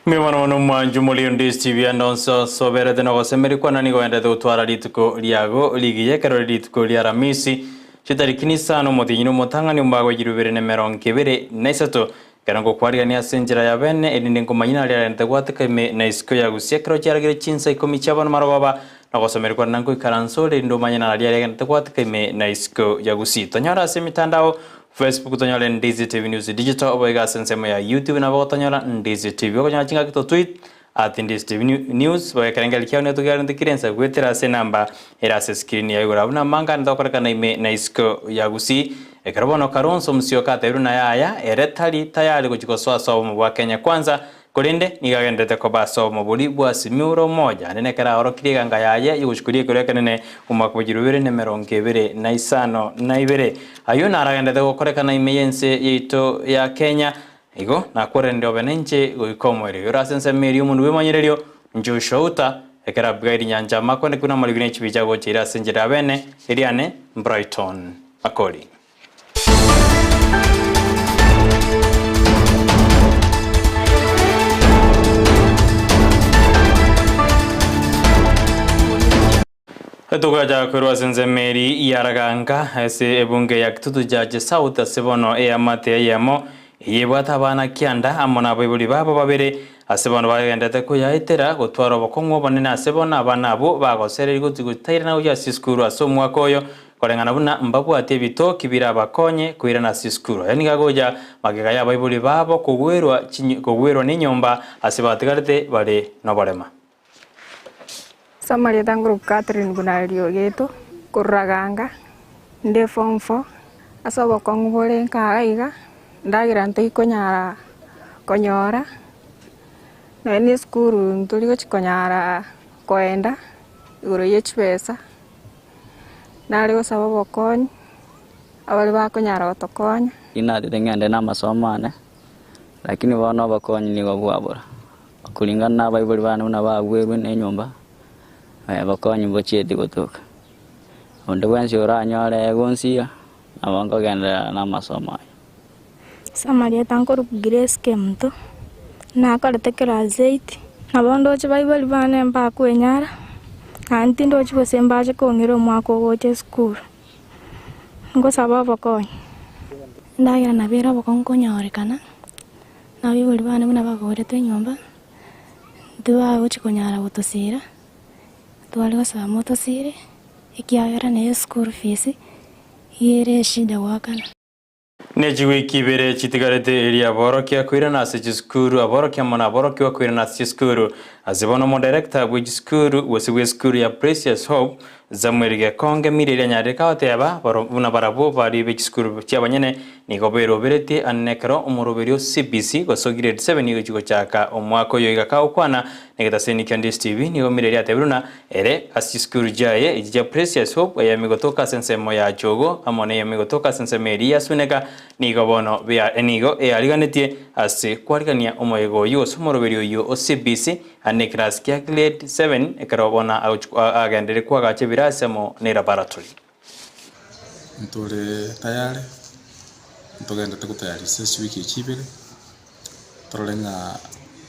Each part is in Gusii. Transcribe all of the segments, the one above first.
Mbuya mono mono omwancho more onde Steve ande onsi ase oberete na ogosemeria kwane nigo oendete gotwara rituko riago rigiya ekero rire rituko ria Aramisi chitariki nisano omotienyi na omotang'ani omwaka bwa 2023 ekero ngokwarigania ase enchera ya bene erinde nkomanyie naria arente gwateka ime na isiko ya gusia ekero chiaragire chinsa ikomi chia bono marogoba na ogosemeria kwane na nkoikaransa ore erinde omanye naria aregenete gwateka ime na isiko ya gusii tonyore ase emitandao Facebook tonyore Ndizi TV News Digital boigo ase ensemo ya YouTube nabo gotonyora Ndizi TV. Okonyora chingaki to tweet at Ndizi TV News boigo ekerengererio kiao nigo tokiarente kire ense goetera ase enamba ere ase screen ya igoro. Abwo namangani tokorekana ime na isiko ya Gusii. Ekero bono Kalonzo Musyoka atebirie buna yaya ere tari tayari gochia gosoa ase obomo bwa Kenya Kwanza Korende nigo agendererete koba ase omobori bw'Asimiu ore omoja, naende ekero aorokirie eganga yaye y'ogochukuria ekero ekenene omwaka bwa 2025. Ayio naro agendererete gokorekana ime y'ense yaito ya Kenya. Igo nakwererende obe nainche goika omoerio. Oyore ase ensemo eria omonto bw'emanyererio, Joshua Uta, ekero Abigaili nyancha amakwane buna amariko ne chibicha gocha ere ase enchera ya bene, eriane Brighton Makori. Togacha korwa ase ensemo eri ya Raganga ase ebunge ya Kitutu Church South ase bono eamate eyemo eye ebwate abana kianda amo nabaibori babo babere ase bono bagendete koyaetera gotwara obokong'u obonene ase bono abana abwo bagosereria gotairana gochia ase esukuru ase omwaka oyo Koreng'ana buna mbabwate ebitoki birabakonye koirana ase esukuru. Aya nigo agocha magega y'abaibori babo kogwerwa kogwerwa nenyomba ase batigarete bare noborema. Ase amarieta ngoroku Catherine buna Riogeto, korwa Raganga, inde form four, ase obokong'u bore nkaga iga, ndagera ntoikonyara konyora, nonye na esukuru ntori gochi konyara koenda igoro ye chibesa. Nare gosaba obokonyi, abaria bakonyara gotokonya. Inarire ng'ende namasomo ane, lakini bono obokonyi nigo bwabora. Kuringana na abaibori bane buna bagwerwe na enyomba, obokonyi mbochieti gotoka. Onde bwensi oranyore gonsiya, nabo nkogenderera na amasomo aya. Ase amarieta nkorokwa Grace Kemunto, nakorete class eight, nabo ndoche baibori bane mbakwenyara, naende tindochi gose mbache kong'ira omwaka ogocha esukuru, ngosaba obokonyi. Endagera nabo ere obokong'u konyorekana, na abaibori bane buna bagoretwe enyomba, tibagochi konyara gotosira, tware gosaba motosire, ekiagera na eschool fees, iga ere eshida goakana. Ne chiwiki ibere chitigarete erio aborokia koirana ase chisukuru, aborokia amo naborokigwa koirana ase chisukuru. Ase bono omodirector bwe chisukuru gose bw'esukuru ya Precious Hope, Samuel Gekonge Mireri anyarire kagoteba buna barabwo baria be chisukuru chiabanyene nigo beroberetie anene ekero omoroberio o CBC gose o grade 7 ogochia gochaka omwaka oyo iga kagokwana negetaseni kia Ndisi TV nigo Mireri atebire buna Ere ase chisukuru chiaye echi chia Precious Hope, eyemo egotoka ase ensemo ya Chogo amo neyemo egotoka ase ensemo eria ya Suneka, nigo bono bea nigo eariganetie ase kwarigania omoyega oyio gose omoroberi oyio o CBC ande ekerasi kia Grade 7 ekero bono agochi agenderire koagacha ebirasi amo ne laboratory. Ntore tayare, ntogenderete gotayarisia ase chiwiki echi ibere, torore ng'a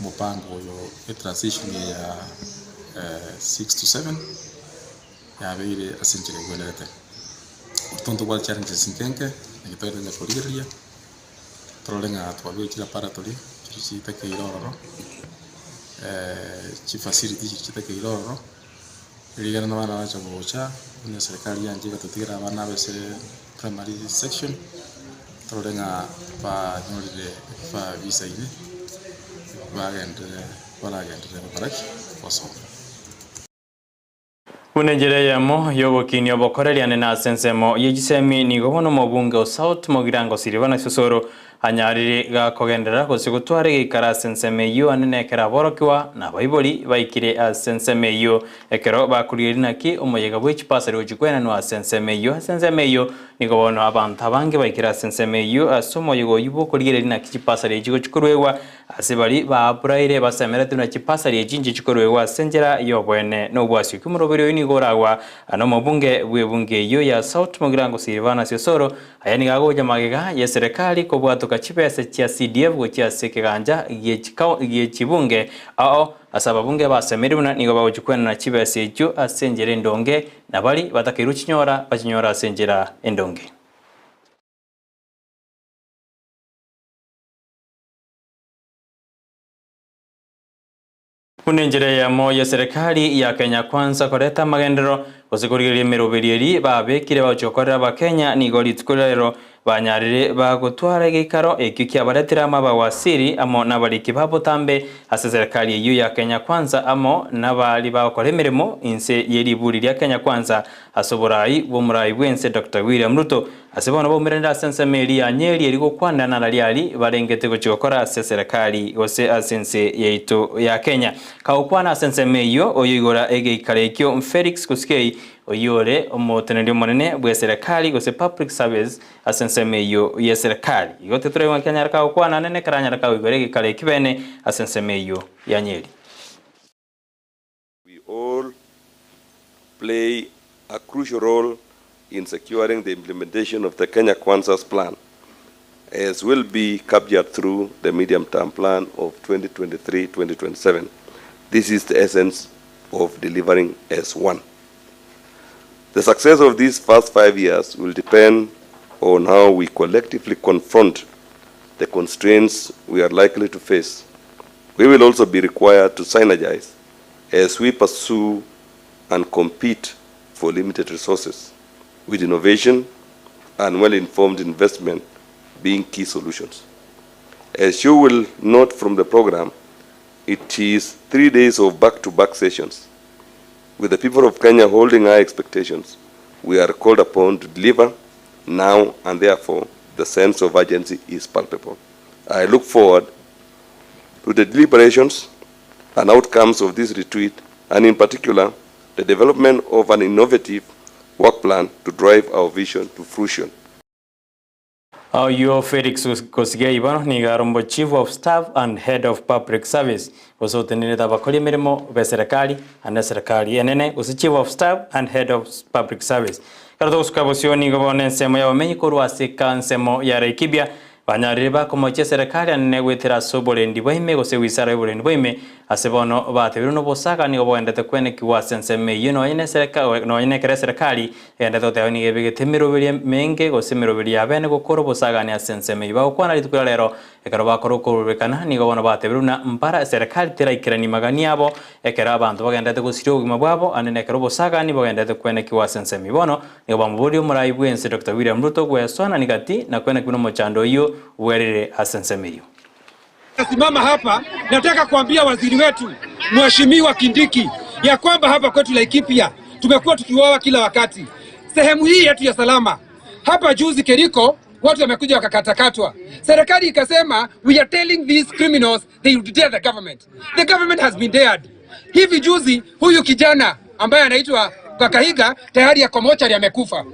omopango oyo etransition eye ya 6 to 7 yabeire ase enchera egwenerete. Intwe ntobwate challenges nke nke, naki togenderete korigereria, torore ng'a twabekire chilaboratory chiria chitakeire ororo, chifacility chiria chitakeire ororo. Rigena na abana bacha gocha, buna eserekari yancha egatotigera abana abe ase primary section, torore ng'a banyorire ebifaa bisaine, bagenderere baragenderere gokora ki? Gosoma. Buna enchera eyemo y'ogokinia obokoreriane na ase ensemo ye chisemi nigo bono omobunge o South Mugirango Silvanus Osoro Anyarire gakogenderera gose gotwara egeikaro ase ensemo eyio anene ekero aborokigwa na abaibori baikire ase ensemo eyio. Ekero bakorigereria naki omoyega bwe chipasari gochia kwenanwa ase ensemo eyio. Ase ensemo eyio nigo bono abanto abange baikire ase ensemo eyio ase omoyega oyio bw'okorigereria naki chipasari echi gochia koruegwa ase baria baapuraire basemeretie buna chipasari echi inche chikoruegwa ase enchera y'oboene na obwasioki. Omoroberi oyio nigo oragwa nomobunge bw'ebunge eyio ya South Mugirango Silvanus Osoro Aya nigo agocha magega y'eserekari kobwatokana. kobwetoka chibesa chia CDF gochia ase ekeganja gie chibunge ao ase ababunge basemeire buna nigo bagochia kwenana chibesa echio ase enchera endonge na baria batakeirwe chinyora bachinyore ase enchera endonge. Buna enchera eyemo ye serikali ya Kenya Kwanza koreta amagenderero gose korigereria emeroberio eria babekire bagochia gokorera abakenya nigo rituko ria rero banyarire bagotwara egeikaro ekio kiabaretire amo abawasiri amo nabariki ba botambe ase serikali eyio ya Kenya Kwanza amo nabari bagokora emeremo inse ye riburi ria Kenya Kwanza ase oborai bw'omorai bwense Doctor William Ruto Ase bono baumeranire ase ensemo eria ya Nyeri eri gokwanera nararia aria barengete gochia gokora ase eserekari gose ase ense yaito ya Kenya. Kagokwana ase ensemo eyio, oyoigora egeikaro ekio Felix Koskei, oyio ore omoteneneri omonene bw'eserekari gose Public Service ase ensemo eyio y'eserekari. Igo titoraigwa ng'aki anyare kagokwana nene ekero anyare kagoigora egeikaro ekio bene ase ensemo eyio ya Nyeri. We all play a crucial role in securing the implementation of the Kenya Kwanza's plan, as will be captured through the medium-term plan of 2023-2027. This is the essence of delivering as one. The success of these first 5 years will depend on how we collectively confront the constraints we are likely to face. We will also be required to synergize as we pursue and compete for limited resources, with innovation and well-informed investment being key solutions. As you will note from the program, it is 3 days of back-to-back sessions. With the people of Kenya holding high expectations, we are called upon to deliver now, and therefore the sense of urgency is palpable. I look forward to the deliberations and outcomes of this retreat, and in particular, the development of an innovative work plan to drive our vision to fruition. Oyio Felix Kosigei bono nigo are omo Chief of Staff and Head of Public Service, gose otenenerete abakori emeremo b'eserekari ande eserekari enene, gose Chief of Staff and Head of Public Service. Ekero togosuka bosio nigo bono ensemo y'abamenyi korwa ase eka ensemo ya Laikipia Banyarire bakomochia eserekari anene goetera ase oborendi bwaime gose goisara y'oborendi bwaime, ase bono batebirwe nobosaga nigo bogendete kwenekigwa ase ensemo eyio nonya nesereka nonya nekero eserekari egendete goteba nigo ebegete emeroberio emenge gose emeroberio ya bene gokora obosagani ase ensemo eyio. Bagokwana rituko ria rero ekero bakora okorobekana nigo bono batebirwe buna mbara eserekari teraikerani magani abo ekero abanto bagendete gosiria obogima bwabo ande nekero obosagani bogendete kwenekigwa ase ensemo eyio. Bono Nigo bamoboria omorai bw'ense Doctor William Ruto gwesoanania gati na kwena buna omochando oyio bwerire ase ensemo eyio. Nasimama hapa nataka kuambia waziri wetu Mheshimiwa Kindiki ya kwamba hapa kwetu Laikipia tumekuwa tukiuawa kila wakati. Sehemu hii yetu ya salama hapa, juzi Keriko watu wamekuja wakakatakatwa, serikali ikasema we are telling these criminals they would dare the government. The government has been dared. Hivi juzi huyu kijana ambaye anaitwa Kakahiga tayari ako mochari amekufa,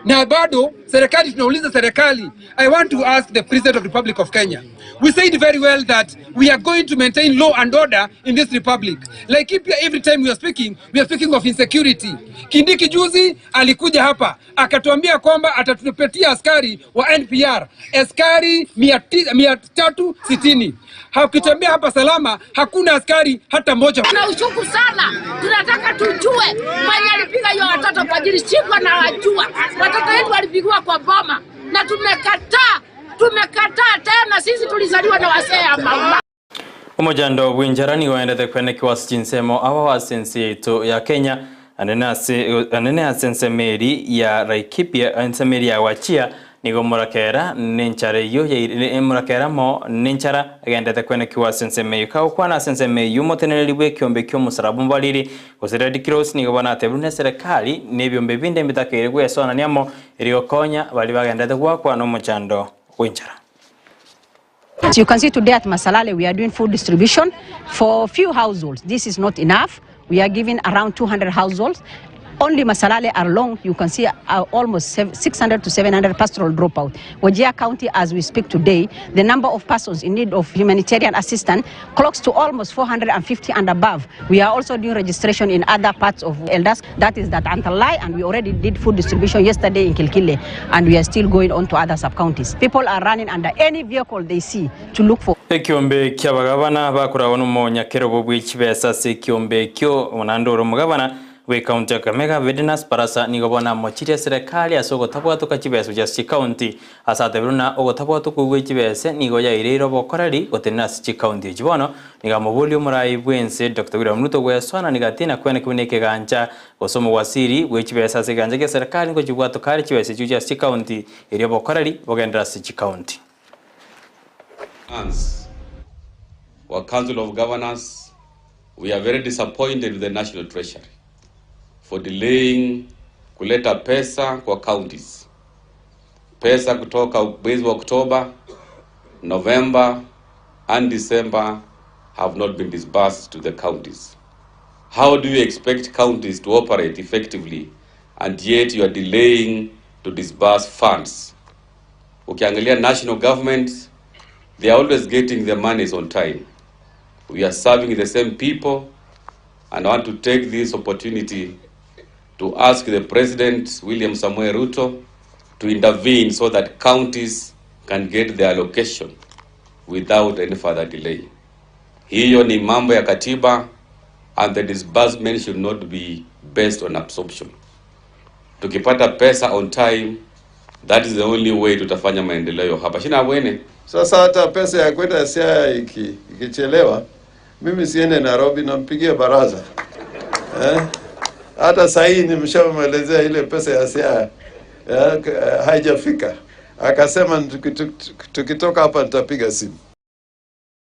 na bado serikali tunauliza serikali. I want to ask the President of the Republic of Kenya. We said very well that we are going to maintain law and order in this republic. Laikipia, every time we are speaking, we are speaking of insecurity. Kindiki juzi alikuja hapa akatuambia kwamba atatupatia askari wa NPR askari 360. Hakutembea hapa salama, hakuna askari hata mmoja. Tuna uchungu sana, tunataka tujue mwenye alipiga hiyo watoto kwa ajili shikwa na wajua watoto wetu walipigiwa kwa boma, na tumekataa, tumekataa tena. Sisi tulizaliwa na wasee ya mama. Omochando bw'enchara nigo oendete kwenekiwa ase chinsemo ao ase ense yaito ya Kenya, anene ase anene ase ensemo eri ya Laikipia ensemo eri ya Wachia nigo morakera nenchara eyio yaire morakera amo nenchara egendete kwenekiwa ase ensemo eyio. Kagokwana ase ensemo eyio omoteneneri bw'ekiombe ki'omosalaba omobariri gose Red Cross nigo banatebirwe neserekari na ebiombe binde mbitakeire gwesonania amo erio gokonya baria bagendete goakwa nomochando bw'enchara. As you can see today at Masalale, we are doing food distribution for few households. This is not enough. We are giving around 200 households. Only Masalale alone, you can see almost 600 to 700 pastoral dropout. Wajir County, as we speak today, the number of persons in need of humanitarian assistance clocks to almost 450 and above. We are also doing registration in other parts of Eldas, that is that Antalai, and we already did food distribution yesterday in Kilkile, and we are still going on to other sub-counties. People are running under any vehicle they see to look for. Ekiombe ki'abagabana bakoragwa nomonyakerobo bwe chibesa ase ekiombe ekio, naende ore omogabana bw'ecounty ya Kakamega Abednas Barasa nigo bono amochirie eserekari ase ogotabwatoka chibesa gochia ase chicounty. Ase atebire buna ogotabwatokwa gwe chibese nigo yaireire obokoreri gotenena ase chicounty echi bono nigo amoborie omorai bwense Doctor William Ruto gweswana nigo atina kweneki buna ekegancha gose omowasiri bwe chibesa ase ekegancha gia eserekari ngochibwatoka are chibesa echio gochia ase chicounty erio obokoreri bogenderere ase chicounty. Ans wa Council of Governors, we are very disappointed with the National Treasury for delaying kuleta pesa kwa counties. Pesa kutoka mwezi wa Oktoba, November and December have not been disbursed to the counties. How do you expect counties to operate effectively and yet you are delaying to disburse funds? Ukiangalia national government, they are always getting their monies on time. We are serving the same people and I want to take this opportunity to ask the President, William Samoei Ruto, to intervene so that counties can get their allocation without any further delay. Hiyo ni mambo ya katiba and the disbursement should not be based on absorption. Tukipata pesa on time, that is the only way tutafanya maendeleo hapa. Shina bwene. Sasa hata pesa ya kwenda Siaya iki, ikichelewa, mimi siende Nairobi, nampigia baraza eh? Hata saa hii nimeshamwelezea ile pesa ya Siaya eh, haijafika, akasema tukitoka hapa nitapiga simu.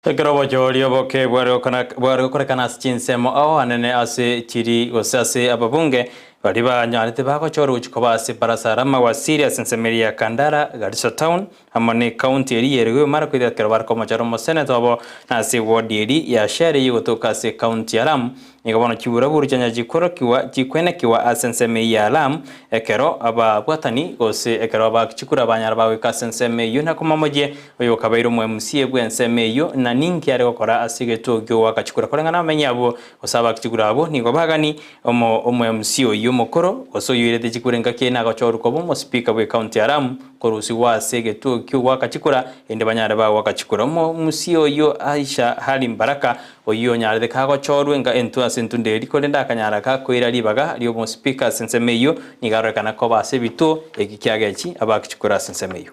Ekero obochori oboke bware gokorekana ase chinsemo ao anene ase chiri gose ase ababunge baria banyarete bagochorwa gochia koba ase ebarasa Ramawasiri ase ensemo eria ya Kandara, Garissa Town amo ne ekaunti eria ya Elgeyo Marakwet ekero bare komochora omoseneta obo na ase eward eria ya Shere eyio egotoka ase ekaunti ya Lamu. Nigo bono chiburaburu chianya chikorokigwa chikwenekigwa ase ensemo eyio ya Lamu ekero ababwatani gose ekero abaachikura banyara bagoika ase ensemo eyio na komomochie Oyo okabeire omo-MCA bw'ensemo eyio, na ninki are gokora ase egetuo ki'ogoaka chikura koreng'ana abamenyi abwo, gose abaaki chikura abwo nigo bagani omo omo-MCA oyio omokoro, gose oyoirete chikura engaki eye nagochorwa koba omospeaker bw'ecounty ya Lamu, korusigwa ase egetuo ki'ogoaka chikura, erinde banyare bagoaka chikura. Omo-MCA oyio Aisha Halim Baraka, oyio onyarete kagochorwa enga entwe ase entunda eria, korende akanyara gakoira ribaga ri'omospeaker ase ensemo eyio, nigo arorekana koba ase ebituo eki kiagechi abaaki chikura ase ensemo eyio.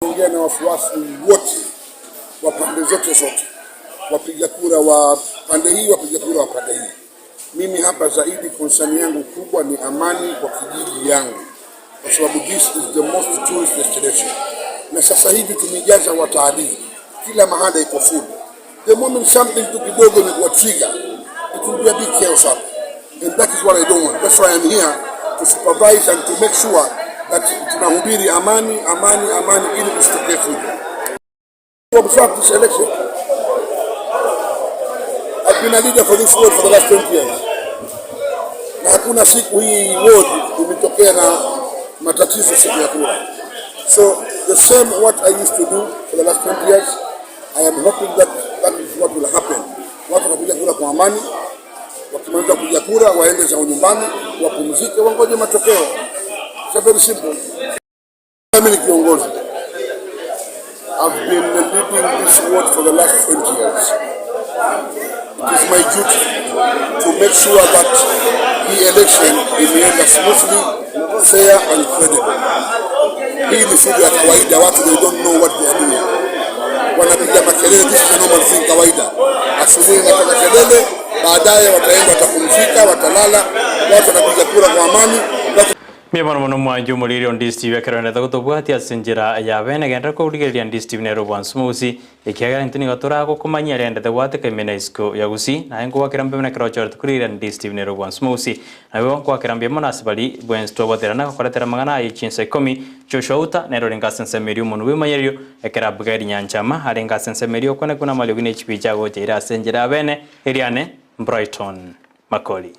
Ongea na wafuasi wote wa pande zote zote, wapiga kura wa pande hii, wapiga kura wa pande hii. Mimi hapa zaidi concern yangu kubwa ni amani kwa kijiji yangu, kwa sababu this is the most tourist destination, na sasa hivi tumejaza watalii kila mahali iko full. The moment something tu kidogo imekuwa trigger, it will be a big chaos hapa, and that is what I don't want. That's why I'm here to supervise and to make sure that tunahubiri amani, amani, amani ili kusitokee fujo. To observe this election. I've been a leader for this ward for the last 20 years. Na hakuna siku hii ward imetokea na matatizo siku ya kura. So the same what I used to do for the last 20 years, I am hoping that that is what will happen. Watu watapiga kura kwa amani, wakimaliza kupiga kura waende zao nyumbani, wapumzike, wangoje matokeo. It's very simple. Mimi ni kiongozi. I've been leading this ward for the last 20 years. It is my duty to make sure that the election imeenda smoothly, fair and credible. Hii ni fujo ya kawaida, watu they don't know what they are doing. Wanapiga makelele, this is a normal thing, kawaida. Asubuhi wanataka kelele, baadaye wataenda watapumzika, watalala, watu watapiga kura kwa amani. Watu Mbuya mono mono mwanche omoriri o Ndisi TV ekero orendete gotobwatia ase enchera ya bene genderera korigereria Ndisi TV nere obwansu mogusi ekiagera intwe nigo toragokomanyia arendete gwateka ime na isiko ya gusii naye nkogwakera mbuya mono ekero ochorete korigereria Ndisi TV nere obwansu mogusi nabo nkoakera mbuya mono ase bari bwensi twabwaterana gokoretera amang'ana aye chinsa ikomi Joshua Uta nere orenge ase ensemo eria omonwa bw'emanyererio ekero Abigaili Nyanchama arenge ase ensemo eria okwane buna amariogi ne chibicha agocha ere ase enchera ya bene eriane Brighton Makori.